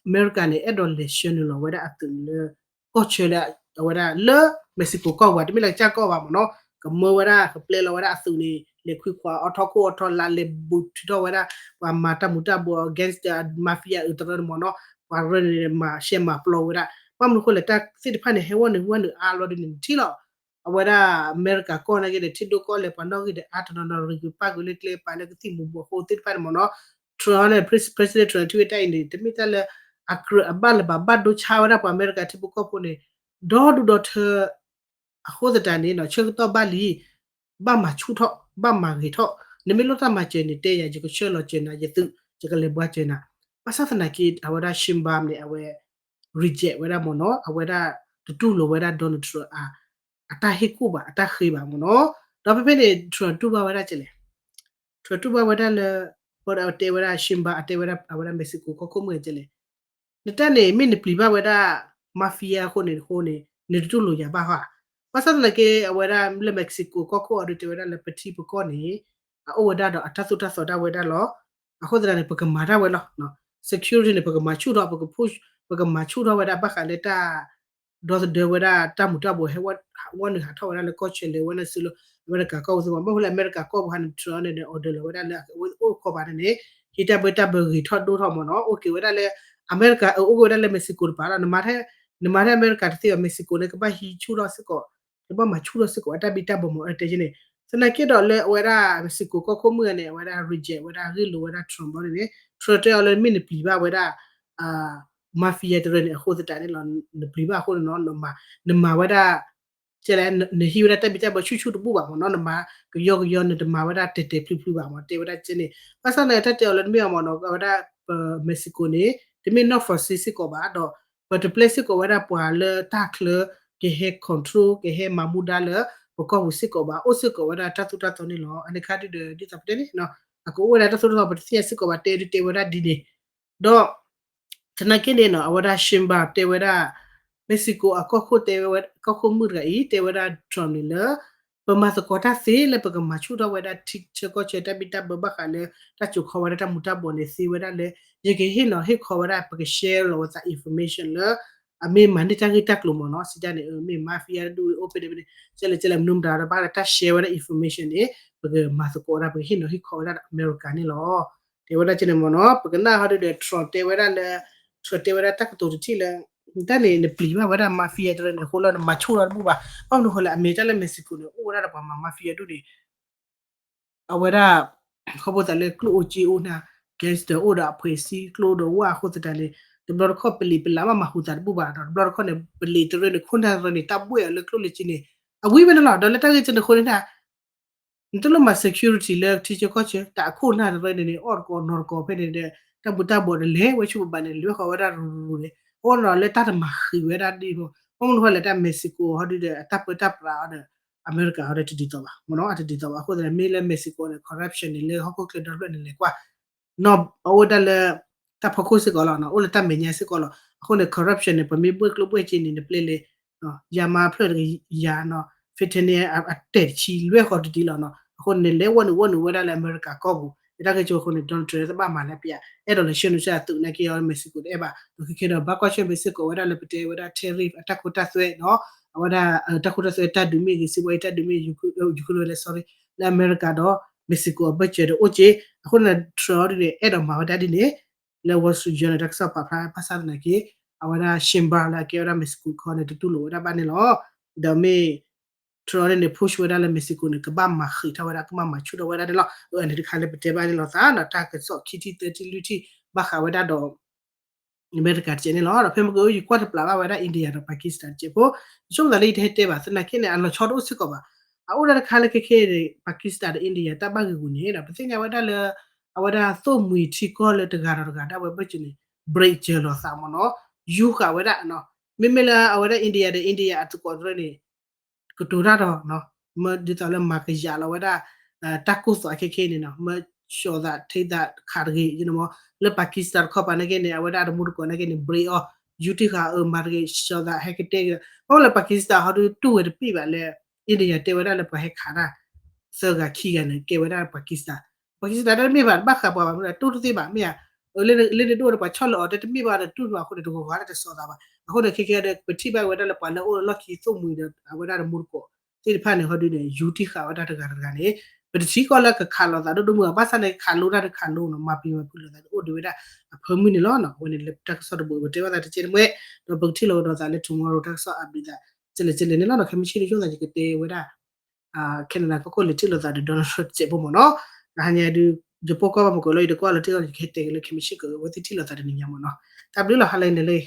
အမဲရကၤန့ၣ် အဲၣ်ဒိးလဲၤဆှၢနုာ်လီၤဝဲဒၣ်အသုးန့ၣ်လၢ ကီၢ်ဆၢလၢ အဝဲဒၣ်လၢ Mexico ကီၢ်ပူၤ တမ့ၢ်လၢကစၢ်ကီၢ်ဘၣ်မ့ၢ်နီၤ ကမၢဝဲဒၣ် ကပျဲလီၤဝဲဒၣ်အသုးန့ၣ် လဲၤခွံခွါအီၣ်ထီၣ်ခိၣ်အီၣ်ထီၣ်လါ လဲၤဘူးထုးထီၣ်ဝဲဒၣ် ပှၤမၤတၢ်မူၤတၢ်ဘှီး gangster mafia အုးတရၢန့ၣ်မ့ၢ်နီၤ, ပှၤရၢန့ၣ်မၤရှဲမၤပျီဝဲဒၣ်, ဘၣ်မနုၤအဃိလဲၣ် တၢ်သ့ၣ်တဖၣ်န့ၣ် ဟဲဝဲနုာ်ဟူဝဲနုာ်အါဘျီဒ်န့ၣ် နထံၣ်လီၤ. အဝဲဒၣ်အမဲရကၤကီၢ်နာ်က့ဒီး ထံၣ်ဒိၣ်ကီၢ်လဲၤပှၤနီၣ်ဂံၢ်ဒီးအါတနီၤနီၤ ရံးက့ၤပာ်က့ၤလၢကျဲပာ်လၢကသံၣ်မူၤဘှီးအဃိသ့ၣ်တဖၣ်န့ၣ်မ့ၢ်နီၤ, Trump န့ၣ် President Trump ထံၣ်ဝဲတၢ်အံၤန့ၣ် တမ့ၢ်တၢ်လၢ အကြၢးအဘၣ်လၢၤဘၣ် ဘၣ်ဒိဆါဝဲဒၣ်ပှၤအမဲရကၤထံဖိကီၢ်ဖိန့ၣ် ဒီဒူၣ်ဒီထၢ အဃိသတးန့ၣ်နီၤ ဆၢကတီၢ်ဘၣ်လံ, ဘၣ်မၤဆူၣ်ထီၣ် ဘၣ်မၤဂ့ၤထီၣ်, နမ့ၢ်လိၣ်တၢ်မၤစၢၤန့ၣ် တဲယၤ ယကဆှၢလီၤစၢၤနၤ ယသုး ယကလဲၤဘှါစၢၤနၤ, ဘၣ်ဆၣ်သနာ်က့ အဝဲဒၣ် Sheinbaum န့ၣ် အဝဲ reject ဝဲဒၣ်မ့ၢ်နီၤ, အဝဲဒၣ်တတူၢ်လိာ်ဝဲဒၣ် Donald Trump အတၢ်ဟ့ၣ်ကူၣ်ဘၣ် အတၢ်ဃ့ဘၣ်မ့ၢ်နီၤ, ဒီးဖဲဖဲန့ၣ် Trump တူၢ်ဘၣ်ဝဲဒၣ်ကလဲၣ် Trump တူၢ်ဘၣ်ဝဲဒၣ်လၢ အတဲဝဲဒၣ် Sheinbaum အတဲဝဲဒၣ် အဝဲဒၣ် Mexico ကီၢ်ခိၣ်မုၣ်ကလဲၣ် နတၢ်န့ၣ် မ့ၢ်နပျံၤဘၣ်ဝဲဒၣ် mafia အဃိန့ၣ်အဃိန့ၣ် နတတူၢ်လိာ်ယၤဘၣ်ဟီဧါ, ဘၣ်ဆၣ်သနာ်က့ အဝဲဒၣ်လၢ Mexico ကီၢ်ခိၣ်အီၤဒုးတဲဝဲဒၣ်လၢ ပထံပကီၢ်န့ၣ် အအိၣ်ဝဲဒၣ်ဒီးအတၢ်သိၣ်တၢ်သီဒၣ်ဝဲဒၣ်လီၤ, အဃိသတးန့ၣ် ပကမၤတၢ်ဝဲလီၤ, security န့ၣ် ပကမၤဆူၣ်ထီၣ် ပက push ပကမၤဆူၣ်ထီၣ်ဝဲဒၣ်ဘၣ်ဃးလၢတၢ် ဒီသဒၢဝဲဒၣ်တၢ်မူၤတၢ်ဘှီးဟဲဝဲနုာ်ဟးထီၣ်ဝဲဒၣ်လၢကီၢ်ဆၢလဲၤဝဲနုာ�လၢ အမဲရကၤကီၢ်ပူၤသ့ၣ်မး, ဘၣ်ဃိလၢအမဲရကၤကီၢ်ပူၤဟါန့ၣ် Trump န့ၣ် order လီၤဝဲဒၣ်လၢအဝဲအိၣ်ခီပၤန့ၣ်န့ၣ် ဟံးတၢ်ဘၢတၢ်ဘၢဂ့ၤထီၣ်ဒိၣ်ထီၣ်မ့ၢ်နီၤ, အိၣ်က့ၤဝဲဒၣ်လၢ အမဲရကၤ အိၣ်က့ၤဝဲဒၣ်လၢ Mexico တပၤလီၤ, နမၤထဲအမဲရကၤတသ့ဘၣ် Mexico န့ၣ် ကဘၣ်ဟံးဆူၣ်ထီၣ်စ့ၢ်ကီး ကဘၣ်မၤဆူၣ်ထီၣ်စ့ၢ်ကီးအတၢ်ဘံၣ်တၢ်ဘၢမ့ၢ်အတဲက့န့ၣ်, သနာ်က့ဒီးလၢအဝဲဒၣ် Mexico ကီၢ်ခိၣ်မုၣ်န့ၣ် အဝဲဒၣ် reject ဝဲဒၣ် ဂ့ၢ်လိာ်ဝဲဒၣ် Trump ဘီန့ၣ်န့ၣ် Trump တဲအီၤလၢမ့ၢ်နပျံၤဘၣ်ဝဲဒၣ် mafia တရၢန့ၣ် အဃိသတးန့ၣ်လီၤ, နပျံၤဘၣ်အဃိန့ၣ်နီၤ နမၤဝဲဒၣ် ကဲလဲၣ် နဟံးဝဲဒၣ်တၢ်ဘံၣ်တၢ်ဘၢဆူၣ်ဆူၣ်တဘူၣ်ဘၣ်မ့ၢ်နီၤ, နမၤကယီကယီ နတမၤဝဲဒၣ်တဲာ်တဲာ်ဖျုးဖျုးဘၣ်မ့ၢ် တဲဝဲဒၣ်ကဲန့ၣ်, ဘၣ်ဆၣ်န့ၣ် တၢ်တဲအီၤလၢနမ့ၢ်အီၤမ့ၢ်နီၤ အဝဲဒၣ် Mexico န့ၣ် တမ့ၢ်နီၢ် Fauci စ့ၢ်ကီးဘၣ်ဒီး ပတပျဲစ့ၢ်ကီးဝဲဒၣ်ပှၤလၢတၢ်ချၢ ကဟဲ control ကဟဲမၤမူဒါလၢ ပကီၢ်ပူၤစ့ၢ်ကီးဘၣ်, အိၣ်စ့ၢ်ကီးဝဲဒၣ်တၢ်သိၣ်တၢ်သီန့ၣ်လီၤ. အန့ၣ်ခါဒုဒီး ဒ်သိးပတဲန့ၣ် အကအိၣ်ဝဲဒၣ်တၢ်သိၣ်တၢ်သီ ပတသ့ၣ်ညါစ့ၢ်ကီးဘၣ် တဲဒုတဲဝဲဒၣ်ဒ်န့ၣ် ဒီး သနာ်က့န့ၣ်နီၤ အဝဲဒၣ် Sheinbaum တဲဝဲဒၣ် Mexico အကီၢ်ခိၣ်တဲဝဲ ကီၢ်ခိၣ်မုၣ်တဂၤအံၤ တဲဝဲဒၣ် Trump န့ၣ်လၢ ပမၤသကိးတၢ်သ့လၢပကမၤဆူၣ်ထီၣ်ဝဲဒၣ်ထံဆၢကီၢ်ဆၢတၢ်ဘံၣ်တၢ်ဘၢဘၣ်ဃးလၢ တၢ်စိာ်ခီဝဲဒၣ်တၢ်မူၤတၢ်ဘှီးန့ၣ်သ့ဝဲဒၣ်လၢ ယကဟ့ၣ်နီၤဟ့ၣ်ခီဝဲဒၣ် ပက share လီၤဝဲသး information လၢ အမ့ၢ်မၤန့ၢ်တၢ်ဂ့ၢ်တၢ်ကျိၤမ့ၢ်နီၤ စံးတၢ်န့ၣ် မ့ၢ် mafia ဒူၣ်အိၣ်ဖဲန့ၣ်ဖဲန့ၣ် ကဲလဲၣ်ကဲလဲၣ် မနုၤမတၤဒီး ဘၣ်ဃးလၢတၢ် share ဝဲဒၣ် information န့ၣ် ပကမၤသကိးဝဲဒၣ် ပကဟ့ၣ်နီၤဟ့ၣ်ခီဝဲဒၣ်အမဲရကၤန့ၣ်လီၤ. တဲဝဲဒၣ်ကဲန့ၣ်မ့ၢ်နီၤ ပကနၣ်ဟီဒုဒီး Trump တဲဝဲဒၣ်လၢ Trump တဲဝဲဒၣ်တၢ်ကတိၤတထံၣ်လၢ တၢ်န့ၣ် နပျံၤဘၣ်ဝဲဒၣ် mafia တရၢန့ၣ် အဃိလၢနမၤဆူၣ်ထီၣ်တဘူၣ်ဘၣ်. ဘၣ်မနုၤဃိလဲၣ် အမဲာ်တၢ်လၢ Mexico န့ၣ် အိၣ်ဝဲဒၣ်ဒီးပှၤမၤ mafia ဒူၣ်န့ၣ် အဝဲဒၣ် ခီဖျိသးလၢကျိၣ်အိၣ်စ့အိၣ်န့ၣ် gangster အိၣ်ဒီးအဖှဲးစံ ကျိၣ်အိၣ်ဒီးဝၣ်အဃိသတးန့ၣ် တဘျီတခီၣ် ပလံးပလးဘၣ်မၤဟူသးတဘူၣ်ဘၣ်ဒီး တဘျီတခီၣ်န့ၣ် ပလံးတရၢန့ၣ် ခိၣ်နၢ်တရၢန့ၣ် တၢ်ဘှဲၣ်အီၤလၢကျိၣ်လၢစ့န့ၣ် အဝံၤဝဲန့ၣ်လီၤ. ဒီးလၢတၢ်ဂ့ၢ်ကဲန့ၣ်အဃိန့ၣ် နတလိၣ်မၤ security လၢထံဆၢကီၢ်ဆၢ တၢ်အခိၣ်နၢ်တရၢန့ၣ်န့ၣ် အီၣ်တကိးနီၤတကိးဖဲန့ၣ်ဒီး တၢ်မူၤတၢ်ဘှီးန့ၣ် လဲၤဝဲဆူပဘၣ်န့ၣ် လဲၤဃီၤဝဲဒၣ်ရူၤရူၤန့ၣ် အဃိန့ၣ်လၢတၢ်တမၤဃံးဝဲဒၣ်ဒ်န့ၣ် ဘၣ်မနုၤဃိလဲၣ် တၢ် Mexico ဟီဒုဒီး အတၢ်ပၢတၢ်ပြးအီၤဒီး အမဲရကၤဟီဒီးတဒ်သိးဘၣ် မ့ၢ်နီၤ အတဒ်သိးဘၣ် အဃိသတးန့ၣ် မ့ၢ်လၢ Mexico န့ၣ် corruption န့ၣ် လၢဟီၣ်ခိၣ်ချၢဒီဖျၢၣ်န့ၣ် လဲၤကွၢ် နီၢ်အအိၣ်ဒၣ်လၢ တၢ်ဖီခိၣ်စ့ၢ်ကီးလီၤ အိၣ်လၢတၢ်မဲာ်ညါစ့ၢ်ကီးလီၤ. အဃိန့ၣ် corruption န့ၣ် ပမ့ၢ်ဘှဲၣ်ကျိၣ်ဘှဲၣ်စ့န့ၣ် နပျဲလဲၤ ယၤမၤဖျၢၣ်တကယၤနီၤ fentanyl အတဲာ်တဆံလွဲၢ်ဃီတဒ်လီၤနီၤ. အဃိန့ၣ် လဲၤဝဲနုာ်ဝဲနုာ်ဝဲဒၣ်လၢအမဲရကၤကီၢ်ပူၤ တၢ်ဂ့ၢ်ကဲအဃိန့ၣ် Donald Trump တဘၣ်မၤလၢပျး အဲၣ်ဒိးလဲၤဆှၢနုာ်ဆှၢအသုးနာ်က့အီၤ Mexico တအဲၣ်ဘၣ် ဒီးခဲခဲဒီး ဘၣ်ကွၢ်ဆၢၣ်မဲာ်စ့ၢ်ကီးဝဲဒၣ်လၢပတဲဝဲဒၣ် tariff အတၢ်ခိတၢ်သွဲနီၤ အဝဲဒၣ် တၢ်ခိတၢ်သွဲတၢ်ဒုးမ့ၢ်ဂ့ၤ စံးဝဲအံၤတၢ်ဒုးမ့ၢ် Ukraine ဝဲလဲၣ် sorry လၢအမဲရကၤဒီး Mexico အဘၢၣ်စၢၤဒီးအိၣ်က့ အဃိန့ၣ် Trump ဒ်န့ၣ် အဲၣ်ဒိးမၤဝဲဒၣ်ဒ်န့ၣ် လၢ Wall Street Journal တၢ်ကစီၣ်ပာ်ဖျါဘၣ်ဆၣ်သနာ်က့ အဝဲဒၣ် Sheinbaum လၢအကဲဝဲဒၣ် Mexico ခီန့ၣ် တတူၢ်လိာ်ဝဲဒၣ်ဘၣ်န့ၣ်လီၤ. ဒီးမ့ၢ် Trump န့ၣ် push ဝဲဒၣ်လၢ Mexico န့ၣ် ကဘၣ်မၤဃံးထီၣ်ဝဲဒၣ် ကဘၣ်မၤဆူၣ်ထီၣ်ဝဲဒၣ်န့ၣ်လီၤ. အန့ၣ်တခါလၢပတဲဘၣ်န့ၣ်လီၤသးဒီး တၢ်ကစီၣ်ခံထံၣ်သၢထံၣ်လွံၢ်ထံၣ် ဘၣ်ဃးဝဲဒၣ်ဒီး အမဲရကၤတကဲန့ၣ်လီၤ. ဒီးဖဲမ့ၢ်ကယကွၢ်တပျးဘၣ်ဝဲဒၣ် India ဒီး Pakistan တကဲဖိ ယဆိကမိၣ်သးလၢယတဟဲတဲဘၣ် သနာ်က့န့ၣ် အလီၤဆီတအိၣ်စ့ၢ်ကီးဘၣ်. အအိၣ်ဒၣ်တခါလၢခဲခဲန့ၣ် Pakistan ဒီး India တၢ်ဘၣ်ဂ့ၢ်ဂူာ်န့ၣ်ဒီး ပသ့ၣ်ညါဝဲဒၣ်လၢ အဝဲဒၣ်သိၣ်မှံၤထံကီၢ်လၢတဂၤဒီးတဂၤဒၣ်ဝဲဘၢၣ်စၢၤန့ၣ် break စၢၤလိာ်သးမ့ၢ်နီၤ ယူဃာ်ဝဲဒၣ် မ့မ့ၢ်လၢအဝဲဒၣ် India ဒီး India အသကိးတရၢန့ၣ် ကတိၤတၢ်ဒီး ဒ်သိးလၢမၤကယာ်လီၤဝဲဒၣ် တၢ်ကိၢ်သးခဲခဲန့ၣ်နီၤ မ့ၢ်ဆှီသးထဲသးခးတဂ့ၤ လၢ Pakistan တခီပၤနာ်က့န့ၣ် အဝဲဒၣ်တမူတကိးနာ်က့န့ၣ် break အီၤ ယူတံၢ်ဃာ်အမၤတဂ့ၤ ဆှီသးဟဲကတဲက့ၤ အဃိလၢ Pakistan ဟီဒုတူၢ်ဝဲတပ့ၢ်ဘၣ်လၢ India တဲဝဲဒၣ်လၢပှၤဟဲခးတၢ် သၢဂၤခံဂၤန့ၣ် ကဲဝဲဒၣ် Pakistan Pakistan တၢ်တမ့ၢ်ဘၣ် တဘၣ်ဃးပှၤဘၣ်မ့ၢ် တူၢ်တသ့ဘၣ်မ့ၢ်ဧါ လၢနဒိၣ်ဒီးပှၤဆီၣ်လီၤအီၤတၢ်တမ့ၢ်ဘၣ်ဒီးတူၢ်တဘၣ်အဃိန့ၣ် တဂီၤဂၤလၢတဆီသးဘၣ် အဃိန့ၣ် ခဲခဲဒီး ပထံၣ်ဘၣ်ဝဲဒၣ်လၢပှၤလၢအိၣ်လၢလီၢ်ခံသိၣ်မှံၤဒီး အဝဲဒၣ်တမူတကိးသ့ၣ်တဖၣ်န့ၣ် ဟီဒုန့ၣ် ယူတံၢ်ဃာ်ဝဲဒၣ်တဂၤတဂၤန့ၣ် ပတထံၣ်ကီၢ်လၢကခးလိာ်သးဒိၣ်ဒိၣ်မုၢ် ဘၣ်ဆၣ်န့ၣ် ခးလိတၢ်ဒီးခးလိနီၤ မၤပျံၤမၤဖုးလိာ်သးဒ်အိၣ်ဒံးဝဲဒၣ်အဖၢမုၢ်န့ၣ်လီၤ. အဝဲန့ၣ်လၢတၢ်ကစီၣ်တဘိး ပတဲဘၣ်သးတကဲးတမှဲ ဒီးပကထံၣ်လိာ်ကဒီးသးလၢ tomorrow တၢ်ကစီၣ် update သး ကလဲၤကလဲၤန့ၣ်လီၤနီၤ. ခဲမုၢ်ဆ့ၣ်န့ၣ် ယိၣ်သးယကတဲဝဲဒၣ် Canada ကီၢ်ခိၣ်လဲၤထံၣ်လိာ်သးဒီး Donald Trump တစဲးဖိမ့ၢ်နီၤ. တဟါညါဒုး ယပိာ်ကွၢ်ဘၣ်မ့ၢ်ကီးလၢ ယတကွၢ်လၢထံၣ်လီၤ ယကဟဲတဲက့ၤလၢ ခဲမုၢ်ဆ့ၣ် ကဝဲသ့ၣ်ထံၣ်လိာ်သးတနံၤညါမ့ၢ်နီၤ. တၢ်ဘျုးလီၤ ဟါလၢအဂ့ၤန့ၣ်လၢ